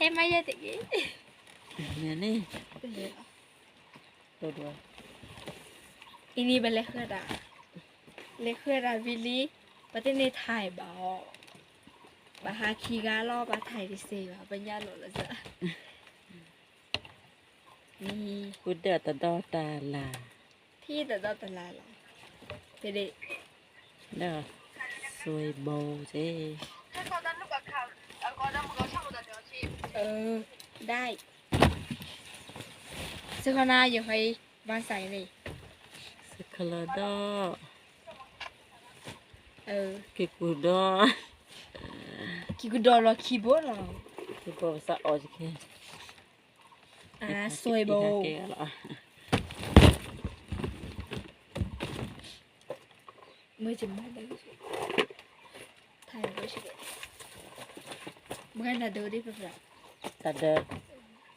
အဲမယဲတက့ၢ်. န့ၣ်, အံၤန့ၣ်ပလဲၤဃုတၢ်, လဲၤဃုတၢ်ဝံၤလံ, ပတန့ၢ်ထံၣ်ဘၣ်အီၤ, ဘၣ်ဟးခံဂၤလီၤ, ဘၣ်ထံၣ်တစဲးဘၣ်, ပညါလီၤလၢၤစၢ်. ဃုဒၢတဒီတၢ်လၢ်, ဖံတဒီတၢ်လၢ်လီၤ, ဖဲဒၣ်, လၢ, စွဲဘိက့ၢ်. ဒၣ်, စခီနၤယဃီအံၤ, ဘၣ်ဆၣ်န့ၣ်, စခီလီၤဒီး, က့ၤကူဒီး, က့ၤကူဒီးလီၤခံဘိလီၤ, ခံဘိပစးအီၣ်က့ၤ, စွဲဘိ မ့ၢ်မၤဒၢ, တၢ်ဒၢ,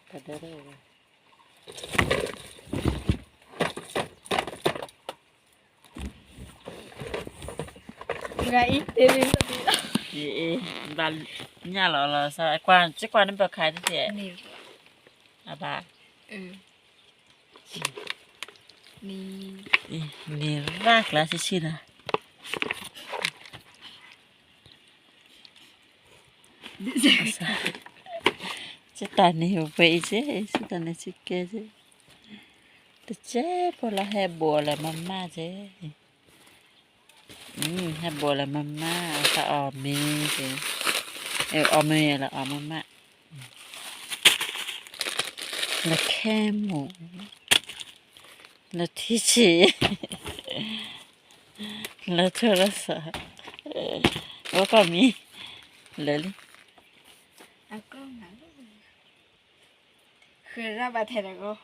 တၢ်ဒၢ, ဘၣ်ညၣ်လီၤလီၤ, ကွၢ်, ကွၢ်န့ၣ်ပခါတသ့, အဘၣ် န့ၣ်ရၣ်ကျါဆံးဆံးဒီး, စတၢ်န့ၣ်ပှဲၤအံၤက့ၢ်, စတၢ်န့ၣ်ဆံးကဲက့ၢ်, တကဲဖိလီၤ ဟဲဘိးလၢမမၢ်က့ၢ်, ဟဲဘိးလၢမမၢ် သးအီၣ်မ့ၤက့ၢ်, အီၣ်မ့ၤလၢအီၣ်မမၢ် လၢခဲမူၣ်, လၢထံဆံး, လၢထၢရၣ်စး, အိၣ်ကီၢ်မံၤ, လၢလံ, ဃဲၤရၣ်ဘၣ်ထဲတဂီၢ်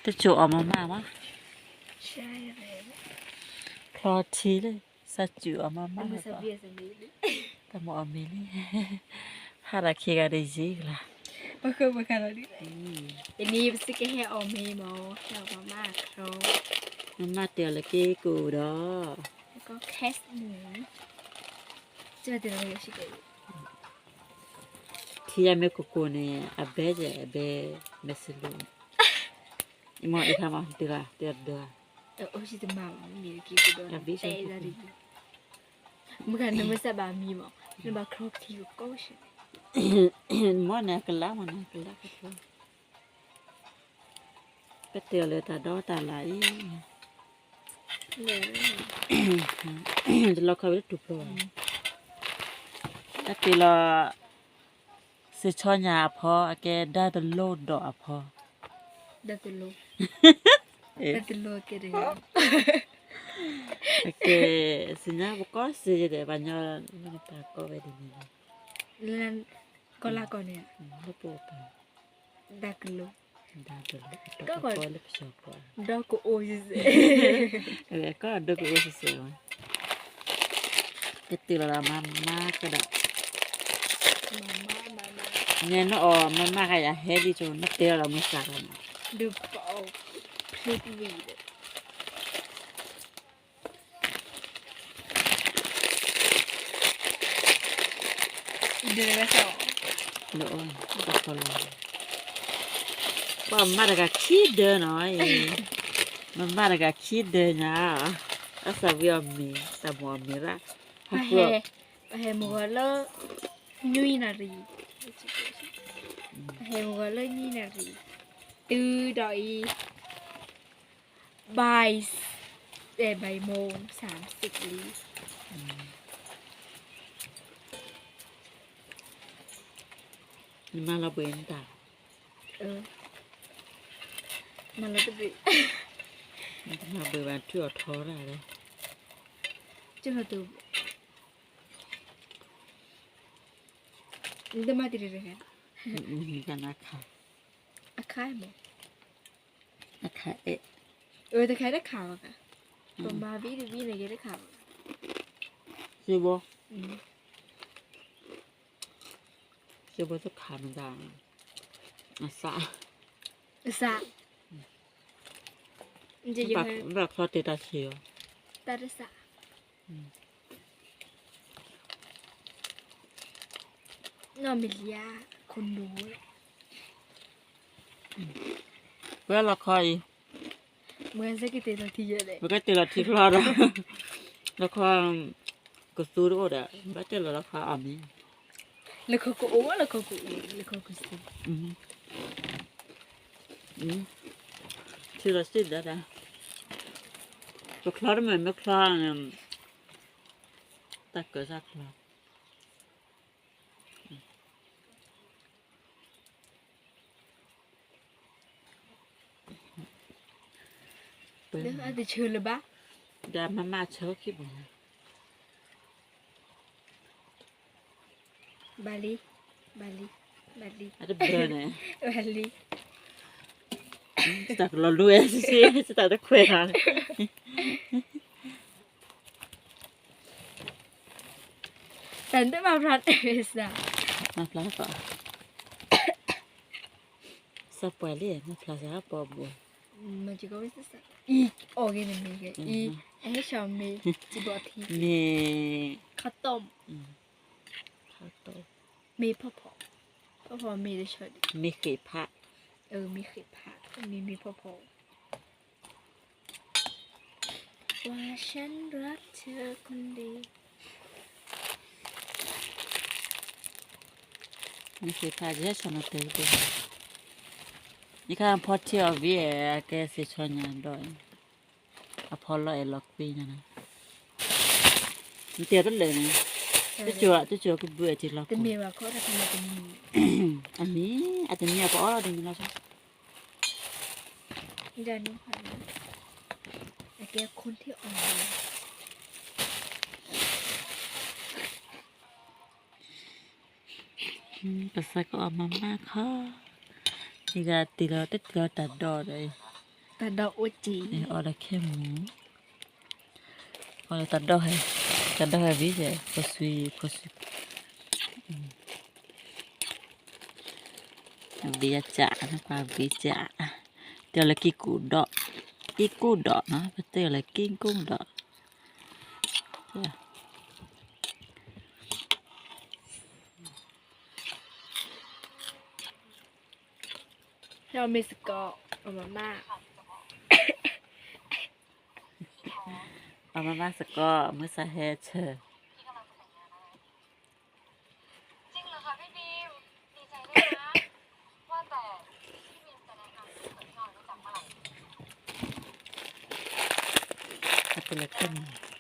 တစိၢ်အီၣ်မးမးဝဲ, ဖျီထံလၢ စးစူၢ်အီၣ်မးမး, တၢ်မၤအီၣ်မ့ၤန့ၣ်, ဟးဒီးခံဂၤဒီးယံၤကလါ, တနံၤပစံးကဟဲအီၣ်မ့ၤမး, ဟဲအီၣ်မးမးခီ, မမၢ်တဲအီၤလၢက့ၤကိၣ်ဒီး, ထံယၤမ့ၢ်ကိၣ်ကိၣ်န့ၣ် အဘဲယဲၢ်အဘဲ, မဲာ်စလူးန့ၣ်, အမ့ၢ်အံၤခါမး တဂၤ, တဂၤတဒၢ, မ့ၢ်ဂ့ၤနမ့ၢ်စးဘၣ်မံမး, နဘၣ်ခီထံကီၢ်, မ့ၢ်န့ၣ်ကလါမ့ၢ်န့ၣ်ကလါကထီ, ပတဲအီၤလၢတၢ်ဒီတၢ်လၢ်အံၤ, တလီၤခီဝဲလၢတူၢ်ဖျိ, တၢ်တ့ၢ်လီၤ, စ့ၢ်ဆီညါအဖီ အကဲဒၣ်တလိၣ်ဒီးအဖီ, ကဲ, စ့ၢ်ညါပကီၢ်စ့ၢ်ကီး ပှၤညီနတၢ်ကီၢ်ဝဲဒ်န့ၣ်, ကီၢ်လၢကီၢ်န့ၣ်, လၢပပၢ်, ဒၣ်ကလိၣ်, ဒီးကအိၣ်စ့ၢ်စ့ၢ်, ကီၢ်ဒီးကအိၣ်စ့ၢ်စ့ၢ်ဝဲ, ကတ့ၢ်လီၤဒီးမၤမၤကဒီး, နဲနအီၣ်မၤမၤဃာ်ယၤဟဲဒ်ကၠိ နတဲလီၤဒီးမုၢ်စၢ်လီၤမး, ဒုးပအီၣ်ဖျ့တဝံၤဒီး ဒ်, ပှၤမၤတဂၤခံဒၢနီၤ, မၤမၤတဂၤခံဒၢညါ, အစၢ်ဝံၤအီၣ်မ့ၤ တၢ်မၤအီၣ်မ့ၤရၣ်, ပဟဲမုၢ်ဂီၤလၢ နွံနၣ်ရံၣ်, ပဟဲမုၢ်ဂီၤလၢနွံနၣ်ရံၣ်, တုၤဒီးအံၤ บ่าย, บ่ายโมงสามสิบ လံ. နမၤလီၤဘှံးနတၢ်, မၤလီၤတဘ့ၣ်, နတမၤဘှံးဘၣ် နထုးအီၣ်ထီတၢ်လီၤ, ကလီၤတူၢ်, နတမၤတံၤတဂၤ, အခါမး, အခါအဲၣ်, တခါတခါဘၣ်, ပမၤဘံတဘံန့ၣ်ကဲတခါဘၣ်, စ့ဘိ, စ့ဘိတခါမတၤ, အစ, အစ, ဘၣ်ချီတ့ၢ်တၢ်ဆံးအီၤ, တၢ်တစး, နီၢ်မ့ၢ်လံဧါ, ခိၣ်ဒိၣ်, ဝဲလီခီအံၤ, မ့ၢ်စ့ၢ်ကီးတ့ၢ်လီၤထံယဲၢ်လဲၣ်, ပကတ့ၢ်လီၤထံချီဒီး, လီခီ, ကသူတအိၣ်ဒီး ဘၣ်တ့ၢ်လီၤလီခီအီၤမ့ၢ်, လီခီကအိၣ် လီခီကအိၣ် လီခီကသူ, ထံလီၤစ့ၢ်ဒီး, ပချီတမ့ၢ်မ့ၢ်ချီန့ၣ်, တၢ်ကၢၤစၢ်ချီ လၢအတဆၢလၢၤဘၣ်, ဒီးမၤမၤဆၢခံပူၤ, ဘၣ်လံ, ဘၣ်လံ, ဘၣ်လံ, အတဘျၢန့ၣ်, ဘၣ်လံ, တၢ်ကလီၤလူဝဲ, တၢ်တခွဲးခါန့ၣ် တၢ်တမၤဖျါတစး, မၤဖျါကီး, စးပှဲၤလံ မၤဖျါစးပီဘိ, မၤကကီဝဲစစး, အံၤ, အီၣ်ဂ့ၤန့ၣ်မ့ၢ်ဂ့ၤ, အံၤ, အဟဲဆှီမ့ၢ်, စံဘီထံ, မ့ၢ်, ခါတီၢ်, ခါတီၢ်, မ့ၢ်ဖီၣ်ဖီၣ်, ဖီၣ်ဖီၣ်မ့ၢ်တဆီ, မ့ၢ်ဃ့ၢ်ဖး, မ့ၢ်ဃ့ၢ်ဖး, မ့ၢ်မ့ၢ်ဖီၣ်ဖီၣ် ว่าฉันรักเธอคนเดียว, မ့ၢ်ဃ့ၢ်ဖးယဲၢ်ဆီနီၤတဲတ့ၢ်, ယခါဖီထံအီၤဝံၤ အကဲစ့ဆီညါဒီး, အဖီလီၤအဲၣ်လီၤကွံညါန့ၣ်, နတဲတလဲၣ်န့ၣ်, တကၠိၤ, တကၠိၤကဘုအဲၣ်ထံလီၤ, တမ့ၢ်ဘၣ်ခီတခါန့ၣ်တမံၤ, အမံၤ, အတမံၤအပအီၣ်လီၤတမံၤလီၤ, အကဲခိၣ်ထံအီၤ, ပစးကအီၣ်မၤမၤခီ, ယဂၤတ့ၢ်လီၤ တ့ၢ်လီၤတၢ်ဒိးဒီး, တၢ်ဒိးအိၣ်ကံ, အီၣ်ဒီးခဲမူ, အီၣ်ဒီးတၢ်ဒိးဟဲ, တၢ်ဒိးဟဲဝံၤယဲၢ် ဖိဆွံ, ဖိဆွံ ဘ့ကၠး, နပၢ်ဘ့ကၠး, တဲလၢကံၢ်ကူၣ်ဒီး, ကံၢ်ကူၣ်ဒီးနီၤ ပတဲလၢကံၢ်ကူၣ်ဒီး, ဟဲအီၣ်မ့ၤစ့ၢ်ကီး, အီၣ်မၤမၤ, အီၣ်မၤမၤစ့ၢ်ကီး မုၢ်ဆါဟဲဆၢ အတလၢခဲမုၢ် အီ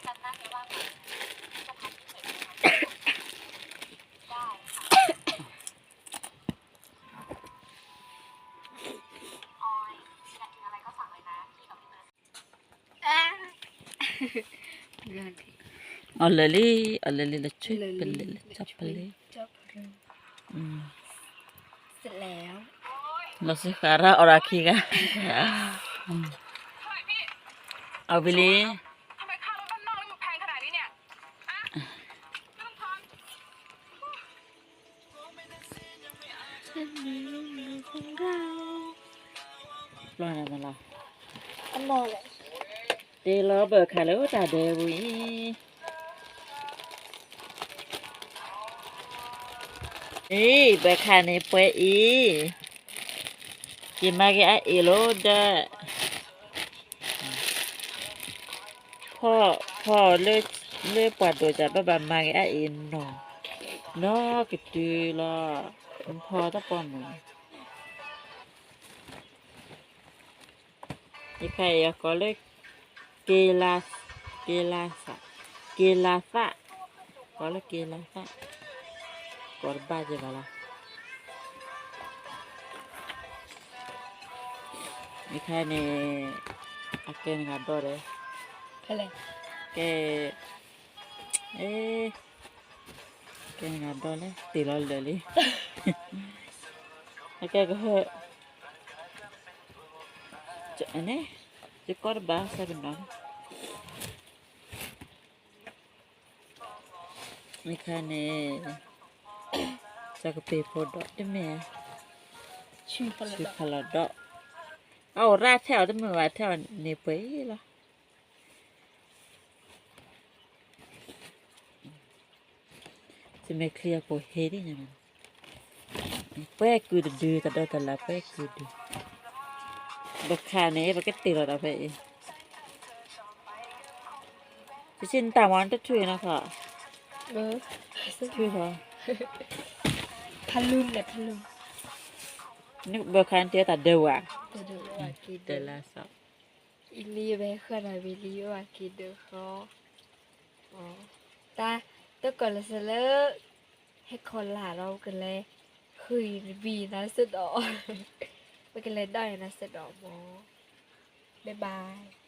ၣ်လၢာ်လံ အီၣ်လၢာ်လံ လၢဆူပလဲၤလၢကၠီပလဲၤ လီၤစ့ၢ်ဃာ်ရၣ်အီၣ်ရၣ်ခံဂၤ အီၣ်ဝံၤလံ လီၤနမလီၤ တ့လီၤဘၢခါလၢတၢ်ဒဲးပူၤအံၤ အံၤ ဘၢခါန့ၣ်ပှဲၤအံၤ က့ၤမၤက့ၤအအ့ၣ်လိာ်ဒီး ဖီၣ် ဖီၣ်လၢ လၢပှၤဒိၣ်တၢ်ဘၣ်ဘၣ်မၤက့ၤအအ့ၣ်နီၤ နီၤကတုၤလီၤ ဖီၣ်တၢ်ပီမုၢ် ယခါအံၤအကိးလၢ က့လၤ က့လၤသၣ် က့လၤသၣ် ကိးလၢက့လၤသၣ် ကိးတဘၣ်က့ၤဘၣ်လီၤ ယခါန့ၣ် အကဲနဂၤဒီးဒီး ကဲ အ့ ကဲနဂၤဒီးလၢ တ့ၢ်လီၤလၢာ်လံ အကဲကဟၢ န့ၣ် ယကိးတဘၣ်စဲကနီၤ ယကိးတဘၣ်စဲကနီၤ အခါန့ၣ် စီၤကပ့ၤဖိဒီးတမ့ၢ် ဆံဖးလီၤဒီး အအိၣ်ရၣ်ထဲအီၤတမ့ၢ်ဘၣ် ထဲအီၤန့ၣ်ပှဲၤအံၤလီၤ. တမ့ၢ်ချံအပူၤဟ့ဒ်ညါ, ပှဲၤကုာ်တဒု တဒီတလး ပှဲၤကုာ်ဒု, ဘၣ်ခါန့ၣ် ပကတ့ၢ်လီၤဒီးဖဲအံၤ, တဆံနတၢ်မၤနတထုးနီၢ်ခီ, ထုးလီၤ, ဘၣ်ခါန့ၣ်တ့ၢ်တၢ်ဒၢဝဲ, တလါစီ အံၤလံဝဲဃၢၤနၤဝံၤလံဝဲက့ၤဒုးဃီ, တၢ်တကီၢ်လၢစလၢ ဟဲခီလာ်ဒီး ပကလဲၤ ဃုနဘံၣ်နၤစ့ၢ်ဒီး, ပကလဲၤဒီးနၤစ့ၢ်ဒီးမၢ်, ဘၣ်ဘၣ်